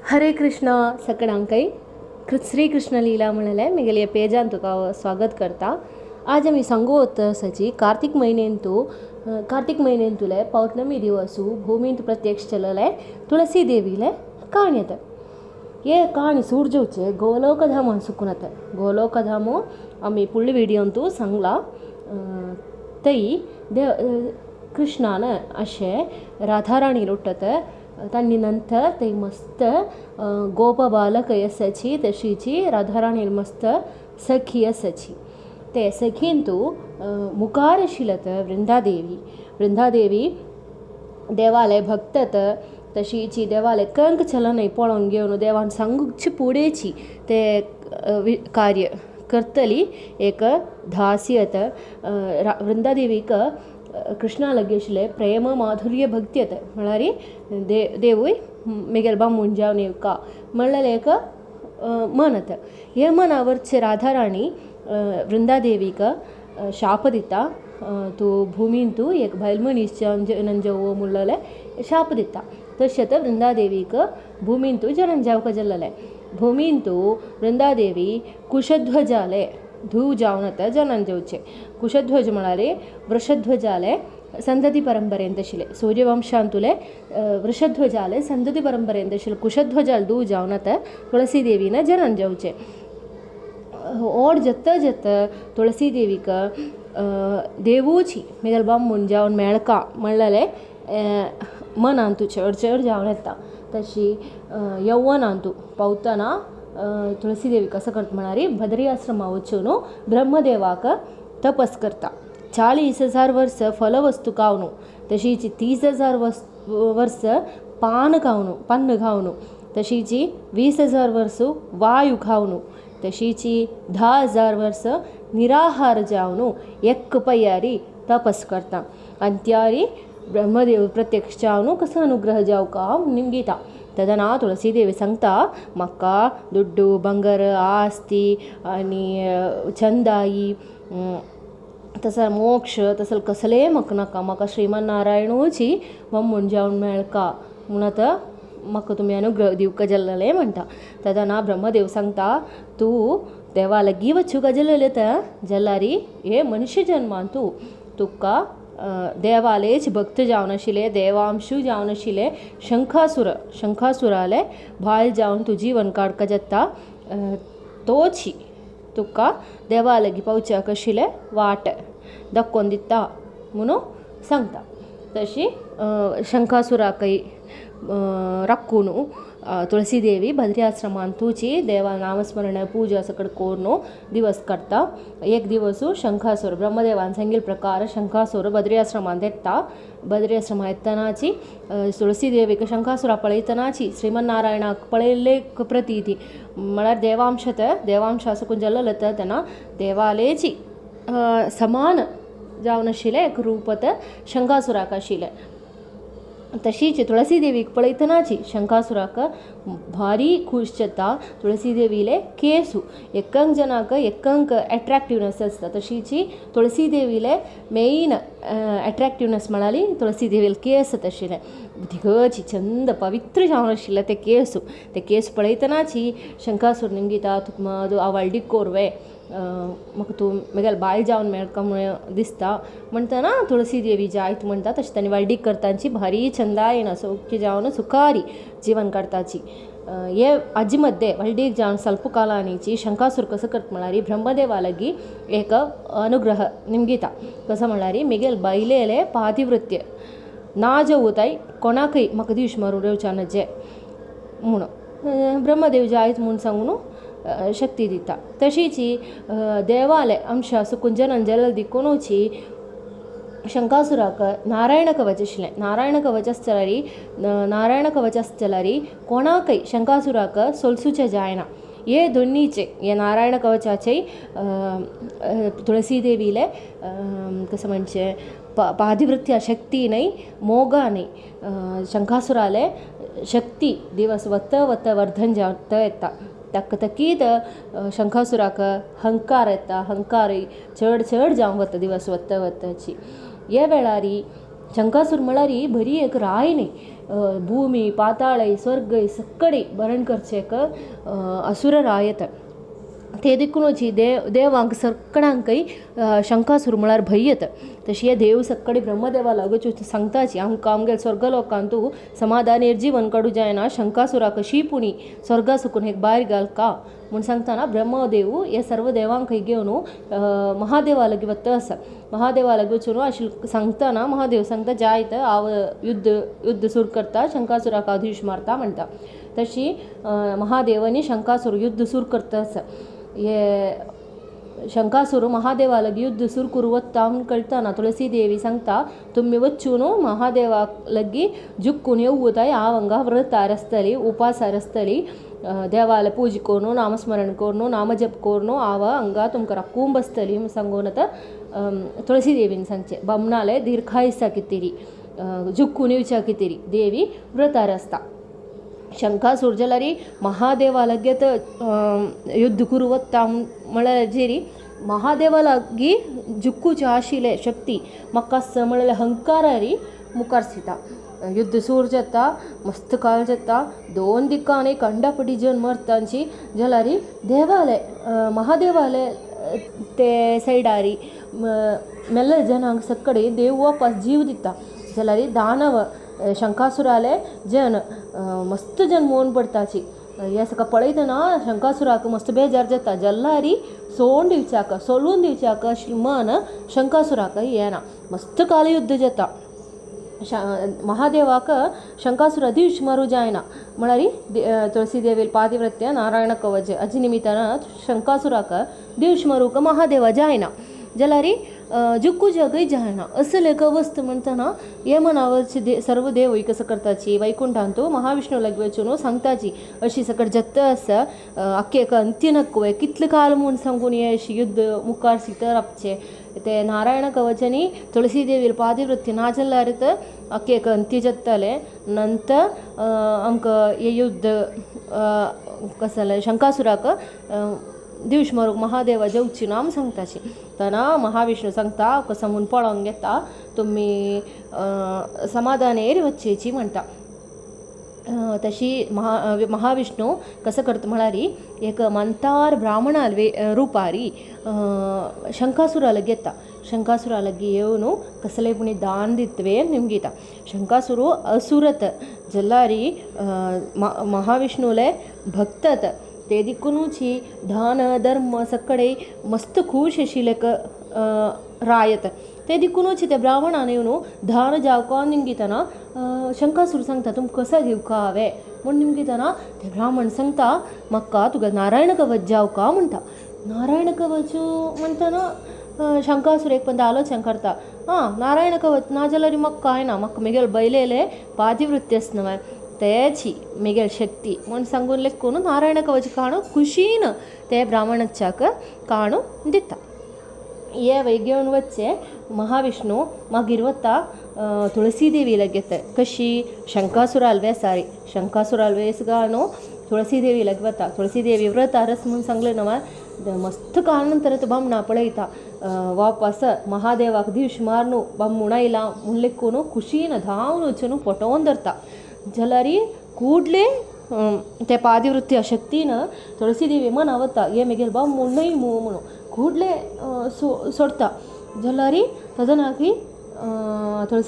हरे कृष्णा सकडांकय श्री कृष्ण लीला म्हणले मिगेले पेजान तुका स्वागत करता. आज आमी सांगू सची कार्तिक म्हयनेंतु कार्तिक म्हयनेंतुले पौर्णमी दिवसू भूमींत प्रत्यक्ष चलले तुळसी देवीले काणयत. हे काणी सूर्जवचे गोलोकधाम सुकुनत. गोलोकधामो आमी फुडले विडियोंतु सांगला. तै कृष्णान अशें राधाराणी लोटत तांणी नंतर ते मस्त गोप बालक आसाची तशीची राधाराणी मस्त सखी आसाची. ते सखींतु मुखार आशिल्लें वृंदादेवी. वृंदादेवी देवाले भक्तत तशीची देवाले कंक चलनय पळोवन घेवन देवान सांगूची पुडेची ते कार्य करतली एक धासी येत. वृंदादेवीक कृष्णा लागीं आशिल्लें प्रेम माधुर्य भक्ती येता म्हळ्यार देवूय मिगेल बामूण जावन येवका म्हणलेलें एक मन येता. हे मनावरचे राधाराणी वृंदादेवीक शाप दिता. तूं भुमींतू एक बायल मनीस जावन जनन जावो म्हणलेलें शाप दिता. तशेंच वृंदादेवीक भुमींतू जनन जावका जाल्लें. भुमींतू वृंदादेवी कुशध्वजाले धूव जावन आतां जनन जावचें. कुशध्वज म्हळ्यार वृषध्वजाले संतती परंपरेंत आशिल्लें. सूर्यवंशांतुले वृषध्वजाले संतती परंपरेंत आशिल्लें. कुशध्वजाल धूव जावन आतां तुळसी देवीन जनन जावचें. ओड जत्त जत्त तुळसी देवीक देवूची मिगेल बामूण जावन मेळका म्हणलेलें मनांतू चड चड जावन येता. तशी यौवनांतू पावतना तुळसी देवी कसो करता म्हळ्यार बद्री आश्रमा वचून ब्रह्मदेवाक तपस करता. 40,000 वर्स फलवस्तू खावन तशीच 30,000 वर्स पान खावन पन्न खावन तशीच 20,000 वर्स वायु खावन तशीच 10,000 वर्स निराहार जावन एक पयारी तपस करता. आनी त्यारी ब्रह्मदेव प्रत्यक्ष जावन कसो अनुग्रह जावका निमगिता. तेन्ना तुळसी देवी सांगता म्हाका दुड्डू भांगर आस्ती आनी चंदाई तसो मोक्ष तसो कसलेय म्हाका नाका. म्हाका श्रीमन नारायणूची बामूण जावन मेळका म्हूण आतां म्हाका तुमी अनुग्रह दिवका जाल्लें म्हणटा. तेन्ना ब्रह्मदेव सांगता तूं देवा लागीं वचूंक जाल्लें तर जाल्यार हे मनुष्य जन्मान तूं तुका देवालेच भक्त जावन आशिल्ले देवांशू जावन आशिल्ले शंखासुर शंखासुराले बायल जावन तूं जिवन काडका जाता तोची तुका देवा लागीं पावच्याक आशिल्लें वाट दाखोवन दिता म्हणून सांगता. तशी शंखासुराकय राखून तुळसी देवी बद्री आश्रमांतूची देवा नामस्मरण पूजा सकड करून दिवस काडटा. एक दिवस शंखासुर ब्रह्मदेवान सांगिल्ले प्रकार शंखासुर बद्री आश्रमांत येता. बद्री आश्रमांत येतनाची तुळसी देवीक शंखासुरा पळयतनाची श्रीमन्नारायणाक पळयल्ले प्रतीती म्हळ्यार देवांश देवांश आसून जाल्लो तेन्ना देवालेची समान जावन आशिल्लें एक रूप तें शंखासुराक आशिल्लें. तशीच तुळसी देवीक पळयतनाची शंखासुराक भारी खूश जाता. तुळसी देवीले केसू एकंक जनाक एकंक एट्रेक्टिवनस आसता. तशीची तुळसी देवीले मेन एट्रेक्टिवनस म्हळ्यार तुळसी देवीले केस आशिल्ले दिगची चंद पवित्र जावन आशिल्ले ते केसू. ते केस पळयतनाची शंखासूर निमगिता तुका हांव व्हडलीक कोरवे म्हाका तूं म्हगेले बायल जावन मेळका म्हूण दिसता म्हणटना तुळसी देवी जायत म्हणटा. तशें तांणी व्हडलीक करताची भारी चंदायेन सौख्य जावन सुखारी जिवन काडताची. हे हाजे मद्दे व्हडलीक जावन स्वल्प कालानीची शंखासूर कसो करता म्हळ्यार ब्रह्मदेवा लागीं एक अनुग्रह निमगिता. कसो म्हळ्यार मिगेल बायलेले पातिवृत्य ना जेवताय कोणाकय म्हाका दीश मारून येवच्या नजे म्हूण ब्रह्मदेव जायत म्हूण सांगून शक्ती दिता. तशीच देवाले अंश सुकून जनन जल दिकुनूची शंखासुराक नारायण कवच आशिल्लें. नारायण कवच आसतल्यार नारायण कवच आसतल्यार कोणाकय शंखासुराक सोलसूचें जायना. हे दोनीचे हे नारायण कवचाचे तुळसी देवीले कसं म्हणचें पातिवृत्य शक्ती न्हय मोगा न्हय शंखासुराले शक्ती दिवस वत वत वर्धन जावत येता. ताका तकीत शंखासुराक हंकार येता. हंकार चड चड जावन वता दिवस वत वताची. हे वेळार शंखासूर म्हळ्यार बरी एक राय न्हय. भूमी पाताळय स्वर्गय सक्कडी भरण करचेक असुर रायत ते देखूनची देवांक सकडांकय शंकासूर म्हळ्यार भंय येता. तशी देव सक्कडी ब्रह्मदेवा लागूच सांगताची आमकां आमगेले स्वर्ग लोकांतू समाधानेर जिवन काडूं जायना शंकासुराक कशी पुणी स्वर्गा सुकून हेका भायर घालका म्हूण सांगतना ब्रह्मदेव हे सर्व देवांक घेवन महादेवा लागीं वता आसा. महादेवा लागीं वचून अशें सांगतना महादेव सांगता जायत हांव युद्ध युद्ध सुरू करता शंकासुराक हांव धीश मारता म्हणटा. तशी महादेव आनी शंकासूर युद्ध सुरू करता आसा. हे शंकासूर महादेवा लागीं युद्ध सुरू करूं वता म्हूण कळटना तुळसी देवी सांगता तुमी वचून महादेवा लागीं जुक्कून येवताय हांव हांगा व्रतार आसतली उपासार आसतली देवाले पुजा करून नामस्मरण करून नामजप करून हांव हांगा तुमकां राखून बसतली म्हूण सांगून आतां तुळसी देवीन सांगचें बामणाले दीर्घायसा कितेरी जुक्कून येवच्या कितेरी देवी व्रतार आसता. शंकासूर जाल्यार महादेवा लागीं युद्ध करूं वता म्हळ्यार जेरी महादेवा लागीं जुक्कुचे आशिल्ले शक्ती म्हाका म्हळ्यार अहंकारारी मुखार सरता. युद्ध सुरू जाता मस्त काल जाता दोन दिकांनी कंडापटी जन मरतांची जाल्यार देवाले महादेवाले ते सायडारी मेल्ले जनांक सकडे देव वापस जीव दिता जाल्यार दानव शंकासुराले जन मस्त जन मोन पडताची. हे सगळें पळयतना शंकासुराक मस्त बेजार जाता जल्लारी सोडून दिवच्याक सोलून दिवच्याक अशें मन शंकासुराक येना. मस्त काल युद्ध जाता. महादेवाक शंकासुरा दीश मारू जायना म्हळ्यार तुळसी देवी पातिव्रत्य नारायण कवच अजी निमित्तान शंकासुराक दीश मारूंक महादेवा जायना जाल्यार जुक्कू जगय जायना. असले एक वस्त म्हणटना हे मनावरचे सर्व देव कसं करताची वैकुंठांतू महाविष्णू लागीं वचून सांगताची अशी सकट जत्त आसा आख्खे एक अंत्य नक्को कितले काल म्हूण सांगून हे अशी युद्ध मुखार सितर राबचें ते नारायण कवचनी तुळसी देवी पातिवृत्ती ना जाल्यार तर आख्खे एक अंत्य जातलें नंतर आमकां हें युद्ध कसलें शंकासुराक दिवश मारूंक महादेवा जेवची ना म्हूण सांगताची. तेन्ना महाविष्णू सांगता कसो म्हूण पळोवंक घेता तुमी समाधानेर वचचेची म्हणटा. तशी महाविष्णू कसो करता म्हळ्यार एक मंतार ब्राह्मणा रुपारी शंकासुरा लागीं येता. शंकासुरा लागीं येवन कसलें पुणी दान दितवे निमगिता. शंकासुरू असुरत जाल्यार महाविष्णुले भक्तत ते देखुनूची दान धर्म सगळे मस्त खूश आशिल्ले रायत ते देखुनूच ते ब्राह्मणान येवन दान जावका निमगितना शंकासूर सांगता तुमकां कसो घेवका हांवें म्हूण निमगितना ते ब्राह्मण सांगता म्हाका तुगे नारायण कवच जावका म्हणटा. नारायण कवच म्हणटना शंकासूर एक पण आलोचन करता आं नारायण कवच ना जाल्यार म्हाका कांय ना म्हाका म्हगेले बैलेले पातिवृत्य आसा न्हय तेची म्हगेली शक्ती म्हूण सांगून लेखून नारायण कवच काणू खुशीन ते ब्राह्मणाच्याक काणू दिता. हे वय घेवन वचचें महाविष्णू मागीर वता तुळसी देवी लागीं येता. कशी शंकासुराल वेसारी शंकासुराल वेस घालून तुळसी देवी लागीं वता. तुळसी देवी व्रत आरस म्हूण सांगलें न्हय मस्त काळ नंतर तो बामणा पळयता वापस महादेवाक दीश मारून बामूण आयला म्हूण लेखून खुशीन धांवन वचून फटोवन धरता. जाल्यार कुडले ते पातिवृत्य शक्तीन तुळसी देवी मना वता हे म्हगेले बामूण न्हय मू म्हणून कुडले सोडता जाल्यार तदनाकी तुळसी